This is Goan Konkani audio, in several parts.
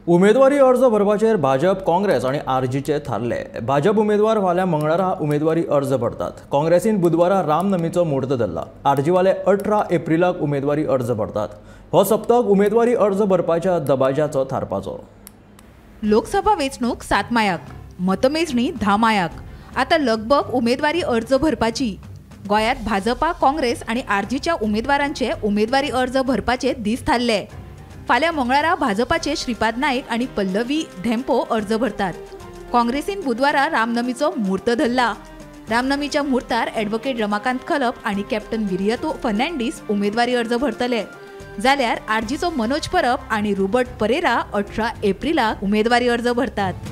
उमेदवारी अर्ज भरपाचेर भाजप, काँग्रेस आनी आरजीचे थारले. भाजप उमेदवार फाल्यां मंगळारा उमेदवारी अर्ज भरतात. काँग्रेसीन बुधवारा रामनमीचो मुहूर्त धरला. आरजीवाले 18 एप्रिलाक उमेदवारी अर्ज भरतात. हो सप्तक उमेदवारी अर्ज भरपाच्या दबाज्याचो थारपाचो. लोकसभा वेंचणूक 7 मायाक, मतमेजणी 10 मायाक. आतां लगबग उमेदवारी अर्ज भरपाची. गोंयांत भाजपा, काँग्रेस आनी आरजीच्या उमेदवारांचे उमेदवारी अर्ज भरपाचे दीस थारले. फाल्यां मंगळारा भाजपाचे श्रीपाद नायक आनी पल्लवी धेंपो अर्ज भरतात. काँग्रेसीन बुधवारा रामनमीचो मुहूर्त धरला. रामनमीच्या मुहूर्तार ॲडव्होकेट रमाकांत खलप आनी कॅप्टन विरियतो फर्नांडीस उमेदवारी अर्ज भरतले. जाल्यार आरजीचो मनोज परब आनी रुबर्ट परेरा 18 एप्रिलाक उमेदवारी अर्ज भरतात.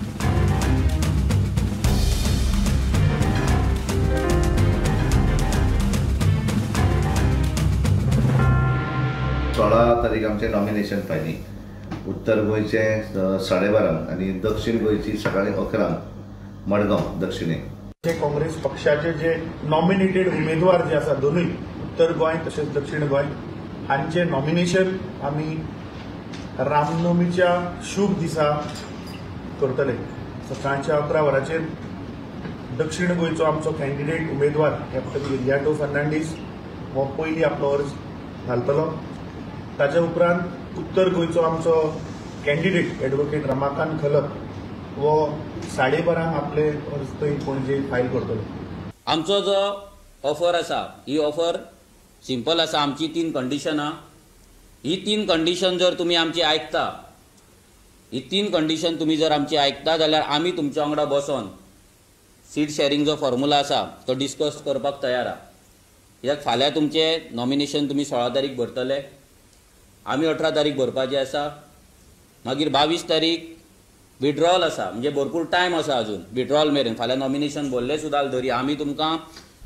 सोळा तारीख आमचें नॉमिनेशन फायलींग, उत्तर गोंयचें 12:30 आनी दक्षिण गोंयची सकाळी 11 मडगांव दक्षिणेक. जे काँग्रेस पक्षाचे जे नॉमिनेटेड उमेदवार जे आसा दोनूय उत्तर गोंय तशेंच दक्षिण गोंय हांचे नॉमिनेशन आमी रामनमीच्या शुभ दिसा करतले. सकाळच्या 11 वरांचेर दक्षिण गोंयचो आमचो कॅन्डिडेट उमेदवार कॅप्टन विरियाटो फर्नांडीस हो पयलीं आपलो अर्ज घालतलो. ताच्या उपरांत उत्तर गोंयचो आमचो कॅन्डिडेट ॲडव्होकेट रमाकांत खलप हो 12:30 आपले अर्ज थंय पणजे फायल करतलो. आमचो जो ऑफर आसा ही ऑफर सिंपल आसा. आमची 3 कंडिशनां. ही 3 कंडिशन जर तुमी आमची आयकता, ही 3 कंडिशन तुमी जर आमची आयकता जाल्यार आमी तुमच्या वांगडा बसोन सीट शॅरिंग जो फॉर्मुला आसा तो डिस्कस करपाक तयार आहा. कित्याक फाल्यां तुमचें नॉमिनेशन तुमी 16 तारीख भरतले, आमी 18 तारीख भरपाची आसा, मागीर 22 तारीख विड्रॉल आसा, म्हणजे भरपूर टायम आसा अजून विड्रॉल मेरेन. फाल्यां नॉमिनेशन भरलें सुद्दां धरी आमी तुमकां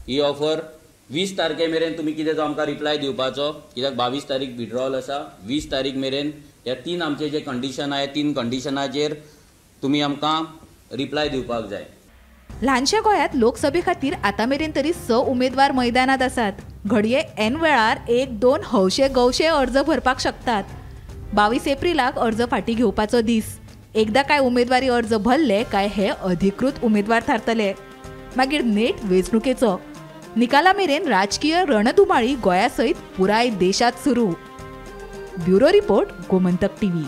ही ऑफर 20 तारखे मेरेन तुमी कितें तो आमकां रिप्लाय दिवपाचो, कित्याक 22 तारीख विड्रॉल आसा. 20 तारीख मेरेन ह्या 3 आमचे जे कंडिशन आहा 3 कंडिशनाचेर तुमी आमकां रिप्लाय दिवपाक जाय. ल्हानशा गोंयांत लोकसभे खातीर आतां मेरेन तरी 6 उमेदवार मैदानांत आसात. घडये एन वेळार 1-2 हौशे गवशे अर्ज भरपाक शकतात. 22 एप्रिलाक अर्ज फाटीं घेवपाचो दीस. एकदां काय उमेदवारी अर्ज भरले काय हे अधिकृत उमेदवार थारतले. मागीर नेट वेंचणुकेचो. निकाला मेरेन राजकीय रणधुमाळी गोंया सयत पुराय देशांत सुरू. Bureau report, Gomantak TV.